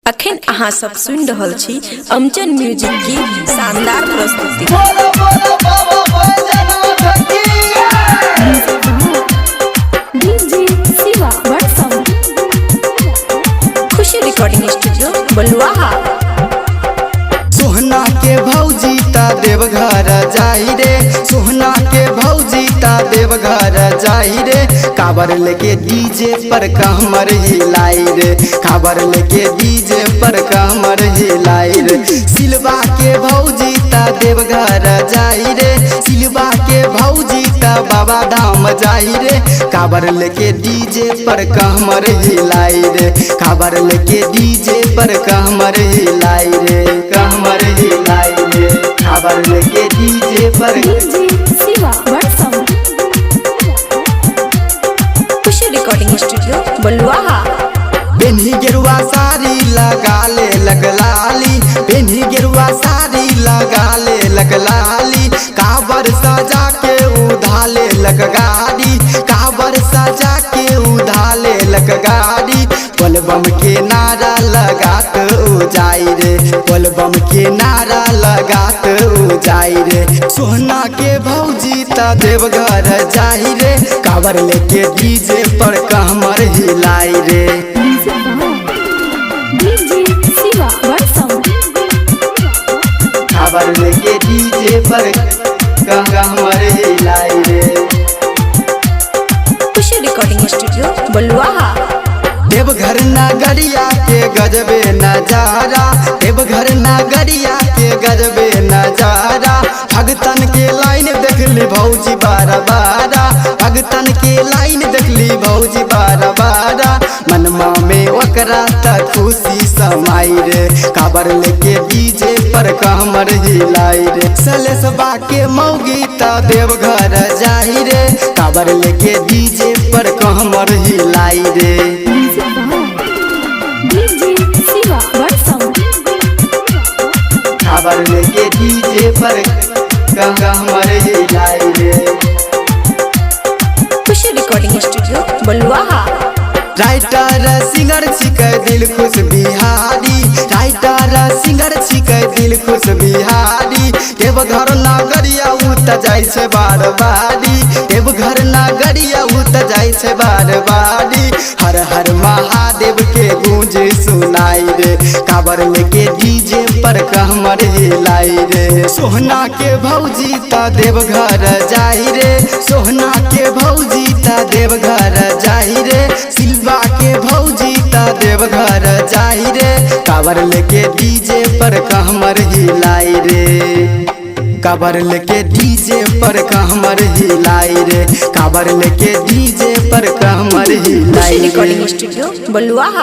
अखन अहाँ सब सुनि रहल छी अमचन म्यूजिक की शानदार प्रस्तुति। बोलो बोलो बाबा बैजनाथ की। DJ Shiva WhatsApp. Khushi recording studio Baluaha. सोहना के भौजी ता देवघर जाई रे, सोहना के भौजी ता देवघर जाई रे। काबर लेके डीजे पर कमर हिलाई रे, काबर लेके डीजे पर कमर हिलाई रे। सिलवा के भौजी ता देवघर जाई रे, सिलवा के भौजी ता बाबा धाम जाई रे। काबर लेके डीजे पर कमर हिलाई रे, काबर लेके डीजे पर कमर हिलाई रे, कमर हिलाई रे। काबर लेके डीजे पर। DJ Shiva WhatsApp. Khushi recording studio Baluaha. बेन्ही गेरुआ साड़ी लगा ले लगलाली, बेन्ही गेरुआ साड़ी लगा ले लगलाली। काबर सजा के उधाले लग गाड़ी, काबर सजा के उधाले लग गाड़ी। बोलबम के नारा लगात उ जाई रे, बोलबम के नारा लगात उ जाई रे। सोहना के भौजी ता देवघर जाई रे, काबर लेके डीजे पर कमर हिलाई रे। DJ Shiva WhatsApp. खबर लेके डीजे पर कमर हिलाई रे। खुशी रिकॉर्डिंग स्टूडियो बलुआहा। देवघर नगरिया के गजबे नजारा, देवघर नगरिया के गजबे नजारा। भगतन के लाइन देखली भौजी बारा बारा, भगतन के लाइन देखली भौजी बारा बारा। मनमा में ओकरा त खुशी समाई रे, काबर लेके डीजे पर कमर हिलाई रे। सलेसबा के मौगी त देवघर जाई रे, काबर लेके डीजे पर कमर हिलाई रे। DJ Shiva WhatsApp. खबर लेके डीजे पर कमर हिलाई रे। Khushi recording studio Baluaha. Writer singer छिकै दिल खुश बिहारी, राइटर सिंगर छिकै दिल खुश बिहारी। देवघर नगरिया उ त जाइ छै बार बारी, देवघर नगरिया उ त जाइ छै बार बारी। हर हर महादेव के गूंज सुनाई रे, काबर लेके डीजे पर कमर हिलाई रे। सोहना के भौजी ता देवघर जाई रे, सोहना के भौजी ता देवघर जाई रे। सिलवा के भौजी ता देवघर जाई रे, काबर लेके डीजे पर कमर हिलाई रे। काबर लेके डीजे पर कमर हिलाई रे, काबर लेके डीजे पर कमर खुशी हिलाई रे। Recording studio Baluaha.